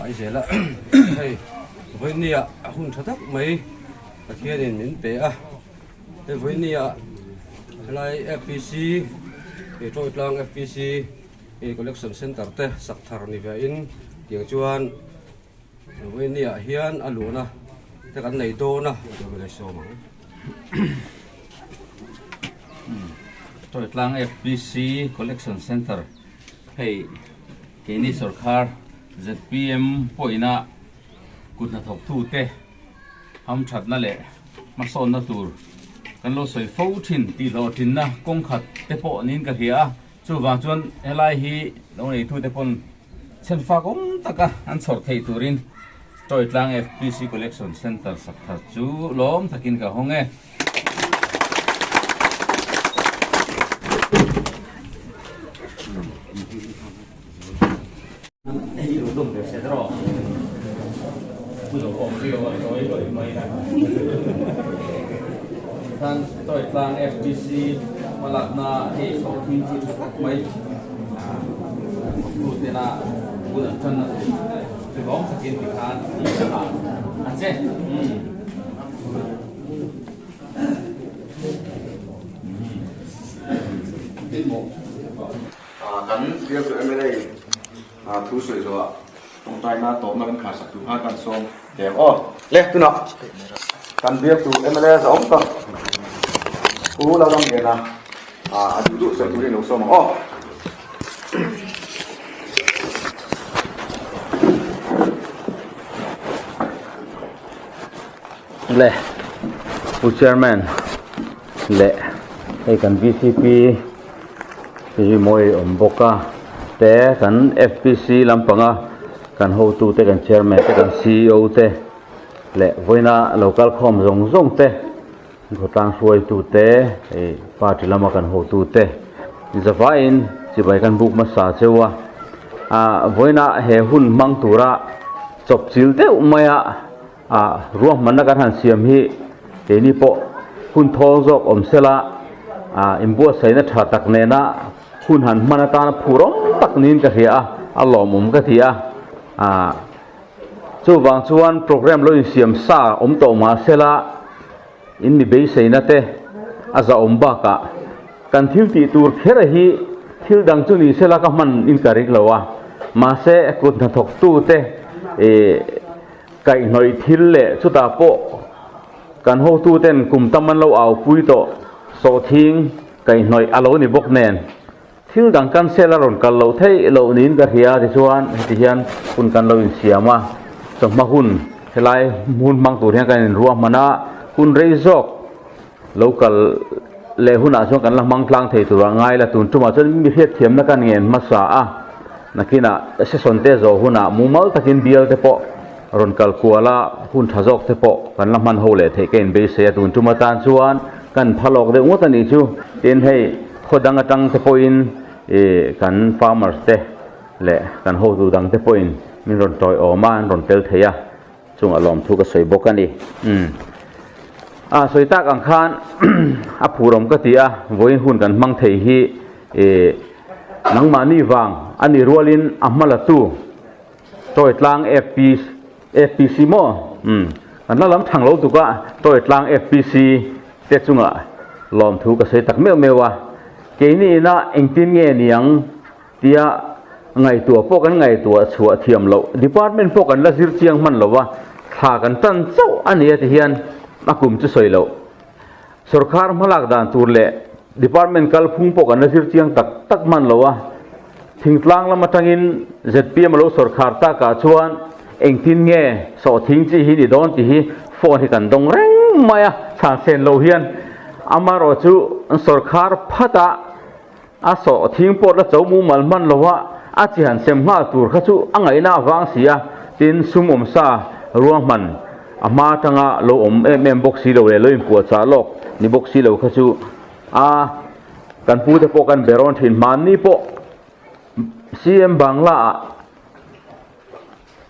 tlai zel a, hei vawinia a hun tha tak mai Pathianin min pe a, hei vawinia helai FPC Tawitlang FPC Collection Centre te sak thar ni ve in tiang chuan vawinia hian a luhna te kan nei dawn a, sawm ang. Tawitlang FPC Collection Centre hei keini sawrkhar zpm pawhina kut hnathawktute hamthatna leh hmasawnna tur kan lo sawi fo thin tih hlawhtlinna kawng khat te pawh niin ka hria a, chuvang chuan helai hi lo neitute pawn chhenfak awm taka an chhawr thei turin Tawitlang FPC Collection Centre sak thar chu lawm takin ka hawng e. Tawitlang FPC hmalakna hei sawhthing chi tha tak mai thawktutena bul an tan na tur. Chu lawm takin ti khan i hre a a che. Kan bialtu mla thu sawi zawhah tawngtaina tawpna kan khar sak tur khan kan sawm teh ang aw. Le tunah kan bialtu mla zahawm tak Pu Lalramliana a duh duh sawi turin lo sawm ang aw. Le Pu Chairman leh hei kan VCP hi mawi awm bawk a te kan F_P_C lampanga kan hotu te kan Chairman te kan C_E_O te leh vawiina lo kal khawm zawng zawng te. Khawtlang hruaitute, hei party lama kan hotute zavaiin chibai kan buk hmasa cheu a, ah vawiinah he hun hmang tura chawp chil deuh maia ah ruahmanna kan han siam hi keini pawh hun thawl zawk awm sela ah inbuatsaihna tha tak nena hun han hman atana phur awm tak niin ka hria a, a lawmawm ka ti a, ah. Chuvang chuan program lo insiam sa awm tawh mah sela in mi beiseina te a zahawm bakah kan thil tih tur kher a hi thil dang chu ni sela ka hman in ka ring lo a, mahse kut hnathawktu te ih kaihhnawih thil leh chutah pawh kan hotu ten kum tam an lo aupui tawh sawhthing kaihhnawih a lo ni bawk nen. Thil dang cancel a rawn kal loh theih loh niin ka hria tichuan heti hian hun kan lo insiam a, chawhma hun helai hun hmang tur hian kan inruahman a, hun rei zawk lo kal leh hunah chuan kan la hmang tlang thei tur a ngai la, tun tumah chuan mi hriatthiamna kan ngen hmasa a, nakinah session te zawh hunah mumal takin bial te pawh rawn kal kual a, hun tha zawk te pawh kan la hman ho leh theih ka inbeisei a, tun tum atan chuan kan phalawk deuh ngawt a nih chu, tin hei. Khaw dang atang te pawhin ih kan farmers te leh kan hotu dang te pawhin min rawn tawiawm a, an rawn tel thei a, chungah lawmthu ka sawi bawk a ni. Umm a sawi tak ang khan a phurawm ka ti a, vawiin hun kan hmang thei hi ih nangmahni vang a nih rualin a hma la tu Tawitlang FP FPC maw? Umm kan la lam thang lo tuk a, Tawitlang FPC te chungah lawmthu ka sawi tak meuh meuh a, keini ina engtin nge niang tia ngaihtuah pawh kan ngaihtuah chhuah thiam loh, department pawh kan la zir chiang hman lo a, thla kan tan chauh a ni a ti hian a kum chu sawi loh. Sorkar hmalak dan tur leh department kalphung pawh kan la zir chiang tak tak hman lo a, thingtlang lam atangin zpm a lo sorkhar takah chuan engtin nge sawhthing chi hi ni dawn tih hi phone hi kan dawng reng mai a, chhan sen lo hian amaherawh chu sorkhar phatah a sawhthing pawh la cho mumal hman lo a, a chi han sem nghal tur kha chu a ngaihna avang si a, tin sum awmsa ruahman a hma atanga lo awm em em bawk si lo leh lo inpuahchah lawk ni bawk si lo kha chu a kan pu te pawh kan be rawn thin hmanni pawh CM Bangla ah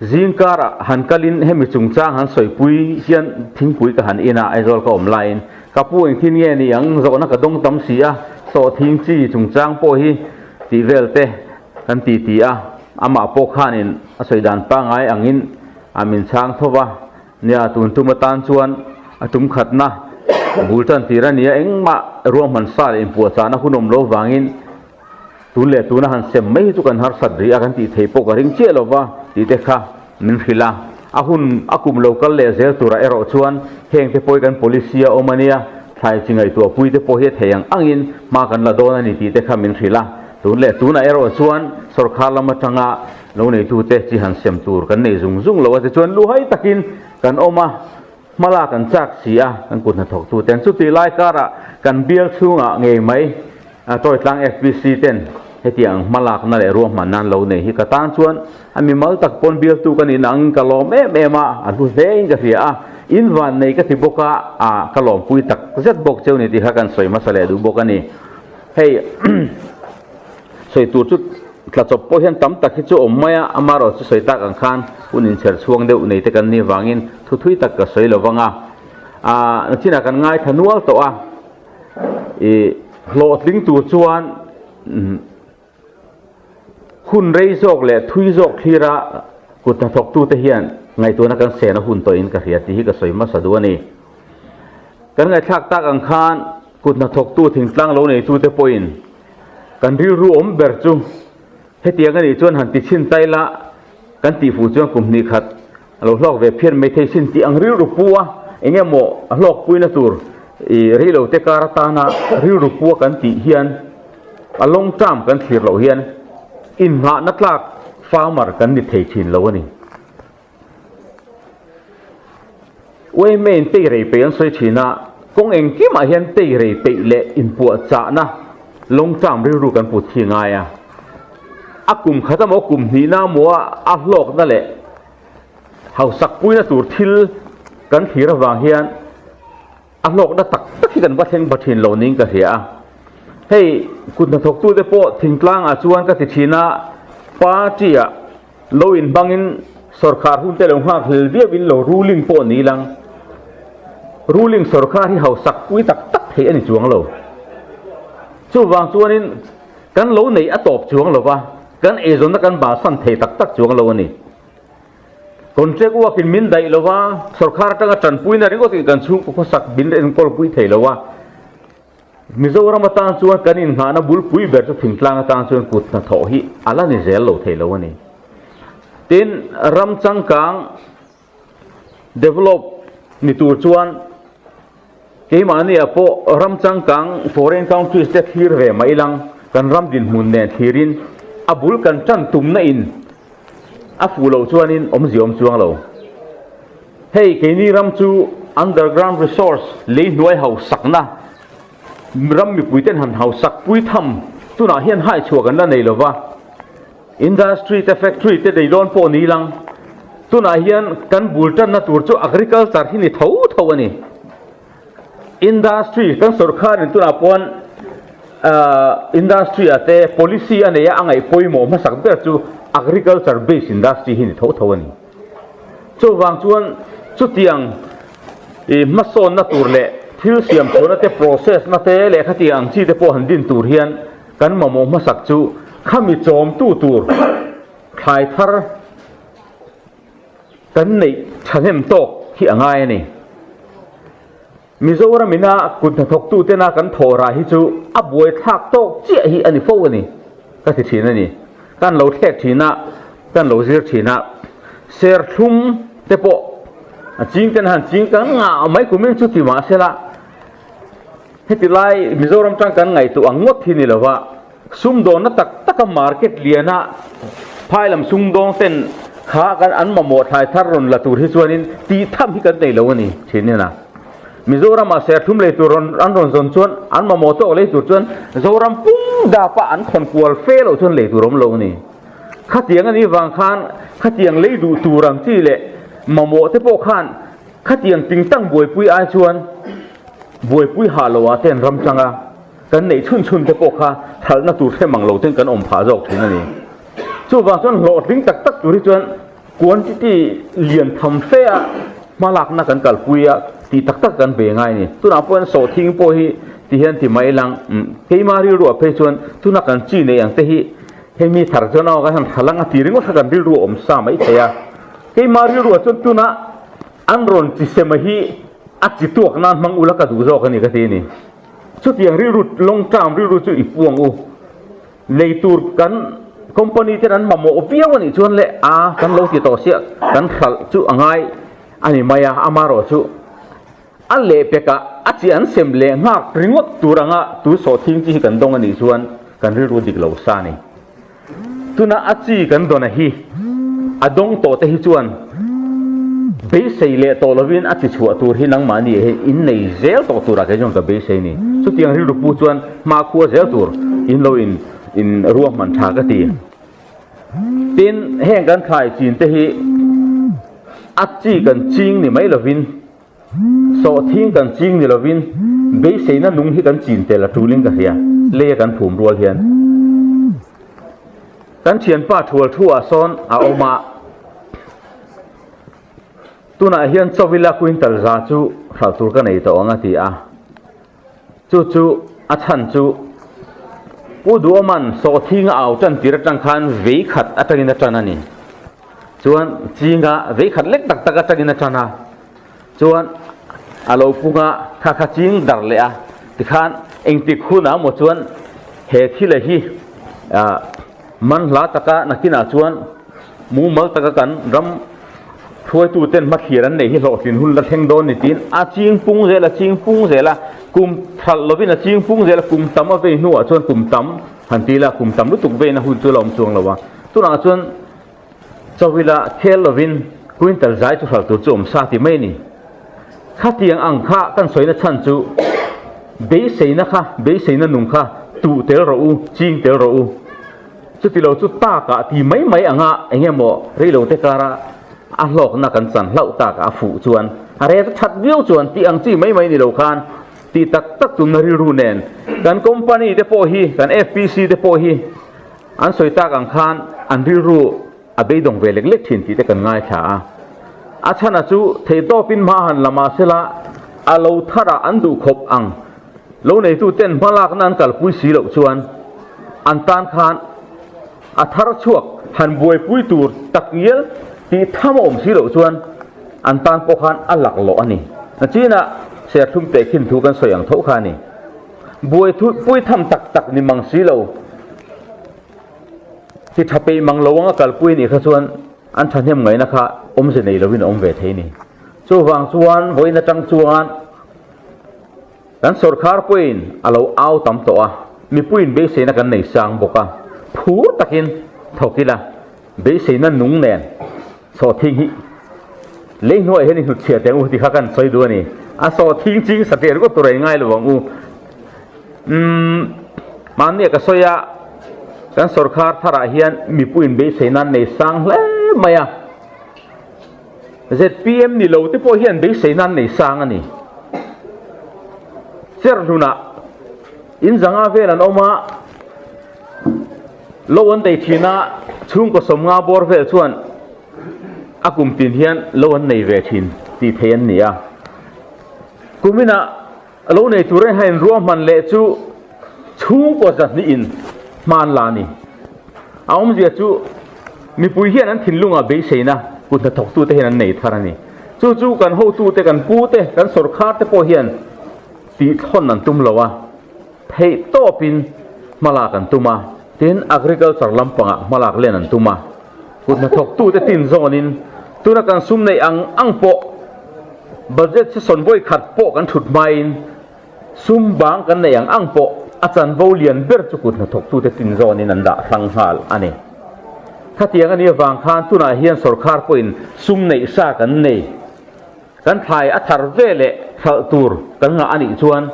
Zingkarah han kalin hemi chungchang han sawipui hian thingpui ka han in a, Aizawl ka awm laiin ka pu engtin nge ni ang zawhna ka dawng tam si a, sawhthing chi chungchang pawh hi tih vel te kan ti ti a. Amah pawh khanin a sawi dan pangngai angin a min chhang tho va, nia tun tum atan chuan a tum khatna bul tan tir a nia, engmah ruahman sa leh inpuahchahna hun awm lo vangin tun leh tuna han sem mai hi chu kan harsat rih a kan tih theih pawh ka ring chiah lo va tih te kha min hrilh a. A hun a kum lo kal leh zel turah erawh chuan heng te pawh hi kan policy a awm a nia, thlai chi ngaihtuahpui te pawh hi a thei ang angin hma kan la dawn a ni tih te kha min hrilh a. Tun leh tunah erawh chuan sorkar lam atanga lo neitute chi han sem tur kan nei zung zung lo a, tichuan luhai takin kan awm a, hmala kan chak si a, kan kut hnathawktuten chutih lai karah kan bial chhungah ngei mai Tawitlang FPC ten hetiang hmalakna leh ruahman nan lo nei hi ka tan chuan a mimal tak pawn bialtu ka nihna angin ka lawm em em a, a hlu hle in ka hria a, in van nei ka ti bawk a, ka lawmpui tak zet bawk cheu ni tih kha kan sawi hmasa leh duh bawk a ni. Hei sawi tur chu tla chawp pawh hian tam tak hi chu awm mai a, amaherawhchu sawi tak ang khan hun inchher chhuang deuh nei te kan nih vangin thu thui tak ka sawi lo vang a, aah nachinah kan ngaithla nual tawh a, ih hlawhtling tur chuan hun rei zawk leh thui zawk thlira kut hnathawktute hian ngaihtuahna kan sena hun tawhin ka hria tih hi ka sawi hmasa duh a ni. Kan ngaihthlak tak ang khan kut hnathawktu thingtlang lo neitute pawhin kan rilru awm ber chu hetiang a nih chuan han ti chhin ta ila kan tih fuh chuan kum hnih khat a lo hlawk ve phian mai thei sin tih ang rilru pu a eng emaw a hlawkpuina tur ih reilo te kar atana rilru pu a kan tih hian a long term kan thlir loh hian inngahna tlak farmer kan ni thei thin lo a ni. Uaime in tei rei peih an sawi thin a, kawng engkimah hian tei rei peih leh inpuahchahna long term rilru kan put hi ngai a. A kum khat emaw kum hnihna emaw a hlawkna leh hausak puina tur thil kan thlir avang hian A hlawkna tak tak hi kan va thleng va thin lo niin ka hria a. Hei kut hnathawktute pawh thingtlangah chuan ka ti thin a, party-ah lo inhmangin sawrkhar hunte lo nghak hlel viauin lo ruling pawh ni lang. Ruling sawrkhar hi hausak pui tak tak theih a ni chuang lo. Chuvang chuanin kan lo neih a tawp chuang lo va, kan eizawnna kan bansan thei tak tak chuang lo a ni. Contract work in min daih lo va, sorkar atanga tanpuina ringawt in kan chhungkaw khawsak min enkawl pui thei lo a. Mizoram atan chuan kan inngahna bulpui ber chu thingtlang atang chuan kut hnathawh hi a la ni zel lo thei lo a ni. Tin, ram changkang develop ni tur chuan keimahni ah pawh ram changkang foreign countries te thlir ve mai lang kan ram dinhmun nen thlirin a bul kan tan tumna in A fuh loh chuanin awmzia awm chuang lo. Hei keini ram chu underground resource lei hnuai hausakna ram mipuiten han hausak pui tham tunah hian hai chhuah kan la nei lo va. Industry te factory te nei dawn pawh ni lang. Tunah hian kan bul tanna tur chu agriculture hi ni tho tho a ni. Industry kan sorkharin tunah pawn industry ah te policy a nei a, a ngaih pawimawh hmasak ber chu agriculture based industry hi ni tho tho a ni. Chuvang chuan chutiang ih hmasawnna tur leh thil siam chhuahna te process na te leh khatiang ang chi te pawh han din tur hian kan mamawh hmasak chu khami chawmtu tur thlai thar Kan neih thahnem tawk hi a ngai a ni. Mizoram ina kut hnathawktu tena kan thawh rah hi chu a buaithlak tawk chiah hi a ni fo a ni ka ti thin a ni. Kan lo thlek thin a, kan lo zir thin a, serthlum te pawh a ching ten han ching kan ngah mai kumin chu ti mahsela heti lai Mizoram tang kan ngaihtuah ang ngawt hi ni lova, Sumdawnna tak taka market liana phai lam sumdawng ten kha kan an mamawh thlai thar rawn la tur hi chuanin tih tham hi kan nei lo a ni thin hian a. Mizoramah serthlum lei tur rawn an rawn zawn chuan an mamawh tawk lei tur chuan Zoram pum dapa an khawn kual fe loh chuan lei tur awm lo a ni. Khatiang a nih vang khan khatiang lei duh tur ang chi leh mamawh te pawh khan khatiang tingtang buaipui ai chuan buaipui hah loh ah te an ram tang a. Kan neih chhun chhun te pawh kha thalhna tur hrem ang lo ten kan awm phah zawk thin a ni. Chuvang chuan hlawhtling tak tak tur hi chuan quantity lian tham fe a hmalakna kan kalpui a tih tak tak kan ve ngai a ni. Tunah pawh hian sawhthing pawh hi ti hian ti mai lang keima rilruah phei chuan tuna kan chi neih ang te hi. Hei mi thar chuan aw ka han thalang a ti ringawt kha kan rilru a awm sa mai thei a. Keimah rilruah chuan tuna an rawn chi sema hi a chi tuak nan hmang ula ka duh zawk a ni ka ti a ni. Chutiang rilru long term rilru chu i puang u. Lei tur kan company ten an mamawh viau a nih chuan le a kan lo ti tawh sia kan hralh chu a ngai a ni mai a, amarawh chu a lehpekah a chi an sem leh nghak ringawt tur anga tu sawhthing chi hi kan dawng a nih chuan kan rilru dik lo sa a ni. Tuna a chi kan dawn a hi a dawng tawh te hi chuan beisei leh tawh lovin a chi chhuah tur hi nangmahni ah hian in nei zel tawh turah kei chuan ka beisei a ni. Chutiang rilru pu chuan hmakhua zel tur in lo in in ruahman tha ka ti. Tin, heng kan thlai chin te hi a chi kan ching ni mai lovin Sawhthing kan ching ni lovin beiseina nung hi kan chin tel a tulin ka hria, lei a kan phum rual hian. Kan thianpa thual thu ah sawn a awm a, tunah hian chawila quintal za chu hralh tur ka nei tawh ang a ti a. Chu chu a chhan chu Pu Duhawman sawhthing a au tan tir atang khan vei khat atangin a tan a ni. Chuan chinga vei khat lek tak tak atangin a tan a. Chuan a lo punga kha kha ching dar leh a. Tikhan engtik hunah maw chuan he thila hi man hla taka nakinah chuan mumal taka kan ram Hruaitu ten hmathlir an neih hi hlawhtlin hun la thleng dawn ni tiin a ching pung zel a ching pung zel a, kum thalh lovin a ching pung zel a, kum tam a vei hnuah chuan kum tam han ti ila kum tam lutuk veina hun chu la awm chuang lo a, tunah chuan chawila khel lovin quintal zai chu hralh tur chu awm sa ti mai a ni. Khatiang ang kha kan sawina chhan chu beiseina kha beiseina nung kha tuh tel rawh u, ching tel rawh u. Chuti lo chu takah ti mai mai anga eng emaw reilo te kara a hlawkna kan chan hlauh takah a fuh chuan a rel that viau chuan tih ang chi mai mai ni lo khan tih tak tak tumna rilru nen kan company te pawh hi kan FPC te pawh hi an sawi tak ang khan an rilru a beidawng ve lek lek thin tih te kan ngaithla a. A chhana chu theihtawpin hma han la mahsela a lo tharah an duh khawp ang. Lo neitu ten hmalakna an kalpui si loh chuan an tan khan a thar chhuak han buaipui tur tak ngial tih tham a awm si loh chuan an tan pawh khan a lak loh a ni. Nachinah serthlum tehkhin thu kan sawi ang tho kha a ni. Buaipui tham tak tak ni mang si lo. Ti tha peih mang lo anga kalpui a nih kha chuan an thahnem ngaihna kha awmze nei lovin a awm ve thei a ni. Chuvang chuan vawiin atang chuan kan sawrkhar pawhin a lo au tam tawh a, mipuiin beiseina kan nei sang bawk a, phur takin thawk ila beiseina nung nen sawhthing hi lei hnuaiah hian i hnutchhiah teh ang u ti kha kan sawi duh a ni. A sawhthing ching satliah ringawt tur a ingai lo ang u. Umm, mahni ka sawi a, kan sawrkhar tharah hian mipuiin beisei nan nei sang hle mai a. ZPM ni lo te pawh hian beisei nan nei sang a ni. Cherhlunah in zanga vel an awm a, lo an nei thin a, chhungkaw sawmnga bawr vel chuan a kum tin hian lo an nei ve thin tih theih an ni a. Kuminah A lo nei tur reng hian ruahman leh chu chhungkaw zahnihin hma an la a ni. A awmzia chu mipui hian an thinlungah beiseina kut hnathawktute hian an nei thar a ni. Chu chu kan hotute, kan pute, kan sawrkharte pawh hian tihthlawn an tum lo a, theihtawpin hmalak an tum a, tin agriculture lampangah hmalak len an tum a. Kut hnathawktute tin zawnin tuna kan sum neih ang ang pawh budget session vawi khat pawh kan thut hmain sum bang kan neih ang ang pawh a chanvo lian ber chu kut hnathawktute tin zawnin an dah hrang nghal a ni. Khatiang a nih avang khan tunah hian sawrkhar pawhin sum neih sa kan nei. Kan thlai a thar ve leh hralh tur kan ngah a nih chuan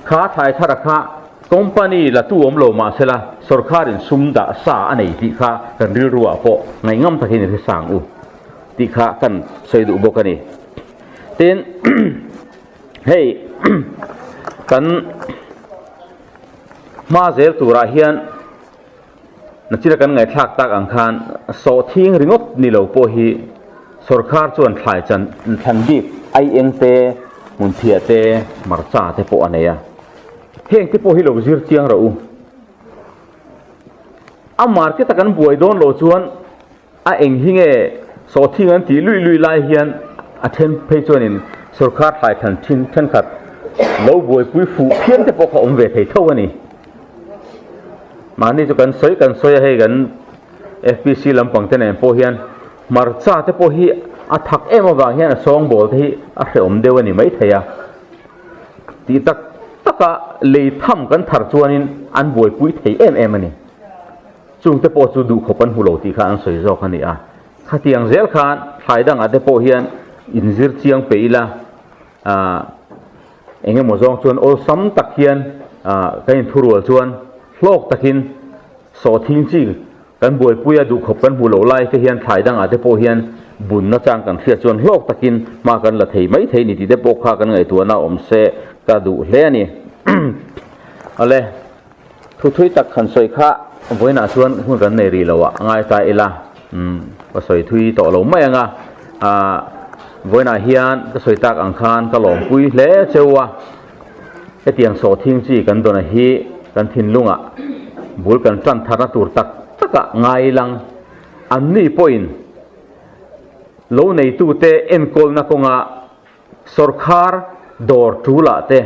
kha thlai thara kha company la tu awm lo mah sela sawrkharin sum dah sa a nei tih kha kan rilru ah pawh ngaihngam takin i hre sang u tih kha kan sawi duh bawk a ni. Tin, hei kan hma zel turah hian Nachina kan ngaihthlak tak ang khan sawhthing ringawt ni lo pawh hi sawrkhar chuan thlai chan thlan bik aieng te, hmunphiah te, hmarcha te pawh a nei a. Heng te pawh hi lo zir chiang rawh u. A market a kan buai dawn loh chuan a eng hi nge sawhthing an tih luih luih lai hian a then phei chuanin sorkar thlai thlan thin thenkhat lo buaipui fuh phian te pawh kha awm ve thei tho a ni. Mahni chu kan sawi kan sawi a hei kan FPC lampang te nen pawh hian hmarcha te pawh hi a thak em avang hian a sawngbawl te hi a hrehawm deuh a ni maithei a. Tih tak taka lei tham kan thar chuanin an buaipui thei em em a ni. Chungte pawh chu duhkhawp an hmu lo tih kha an sawi zawk a ni a. Khatiang zel khan thlai dangah te pawh hian inzir chiang pe ila aah eng emaw zawng chuan awlsam tak hian aah kan inthurual chuan hlawk takin sawhthing chi Kan buaipuia duhkhawp kan hmuh loh lai te hian thlai dangah te pawh hian bunna chang kan hriat chuan hlawk takin hma kan la thei mai thei ni tih te pawh kha kan ngaihtuahna awm se ka duh hle a ni. Awle, thu thui tak han sawi kha vawiinah chuan hun kan nei rih loh ah ngai ta ila, umm ka sawi thui tawh lo mai ang a, ah vawiinah hian ka sawi tak ang khan ka lawmpui hle cheu a. Hetiang sawhthing chi kan dawna hi kan thinlungah bul kan tan tharna tur tak takah ngai lang. Anni pawhin lo neitute enkawlna kawnga sawrkhar dawr tulah te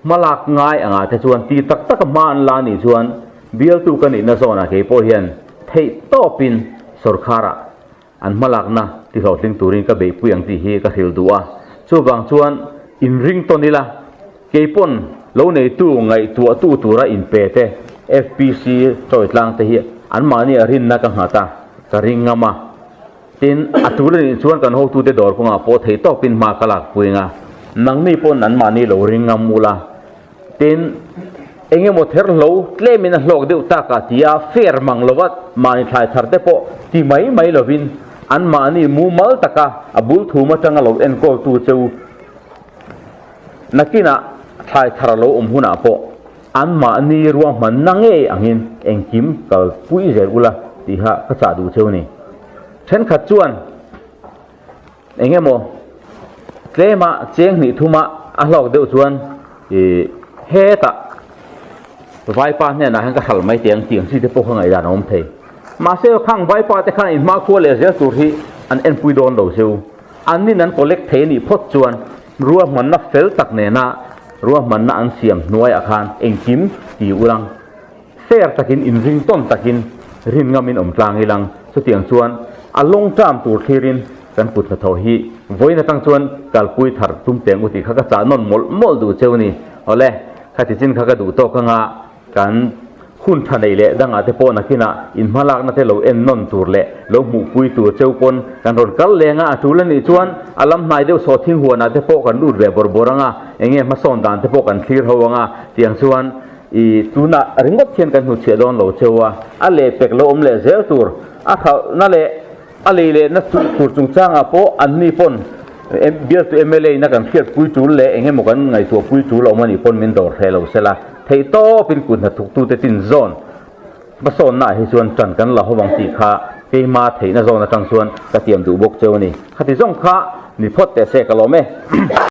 hmalak ngai angah te chuan ti tak taka hma an la nih chuan bialtu ka nihna zawnah kei pawh hian theih tawpin sawrkharah An hmalakna ti hlawhtling turin ka beihpui ang tih hi ka hrilh duh a, chuvang chuan inring tawn ila, keipawn lo neitu ngaihtuahtu tura inpe te FPC tawitlang te hi anmahni a rinna ka nghat a, ka ring ngam a. Tin, a tul a nih chuan kan hotute dawr kawngah pawh thei tawpin hma ka lakpui ang a, nangni pawn anmahni lo ring ngam ula. Tin, eng emaw ther hlo tlemin a hlawk deuh tak a ti a, fair mang lova mahni thlai thar te pawh ti mai mai lovin anmahni mumal taka a bul thum atanga lo enkawltu cheu nakinah thlai thar a lo awm hunah pawh anmahni ruahmanna ngei angin engkim kalpui zel ula tih kha ka chah duh cheu a ni. Thenkhat chuan. Eng emaw tlema cheng hnih thuma a hlawk deuh chuan ih hetah vaipa hnenah hian ka hral mai teh ang tih ang chi te pawh kha ngaihdan a awm thei. Mahse khang vaipa te khan inhma khua leh zel tur hi an enpui dawn lo cheu. An nin an collect thei a nih phawt chuan ruahmanna fel tak nena ruahmanna an siam hnuaiah khan engkim ti ulang. Fair takin inring tawn takin rin ngamin awm tlang ilang chutiang chuan a long term tur thlirin kan kut hnathawh hi vawiin atang chuan kalpui thar tum teng u tih kha ka chah nawn mawlh mawlh duh cheu ni. Awle, khati chin kha ka duh tawk anga kan hun tha neih leh dangah te pawh nakinah inhmalakna te lo en nawn tur leh lo hmuhpui tur cheu pawn kan rawn kal leng a, a tul anih chuan a lam hnai deuh sawhthing huanah te pawh kan lut ve bawrh bawrh anga enge hmasawn dan te pawh kan thlir ho anga tiang chuan I tunah ringawt hian kan hnuchhiah dawn lo cheu a, a lehpek lo awm leh zel tur, a hralhna leh a lei lehna tur chungchangah pawh anni pawn bialtu mla in a kan hriatpui tul leh eng emaw kan ngaihtuahpui tul a awm anih pawn min dawr hreh lo sela, theihtawpin kut hnathawktute tin zawn hmasawnnaah hi chuan tan kan la ho ang tih kha keima theihna zawn atang chuan ka tiam duh bawk cheu a ni. Khati zawng kha ni phawt teh se ka lawm e.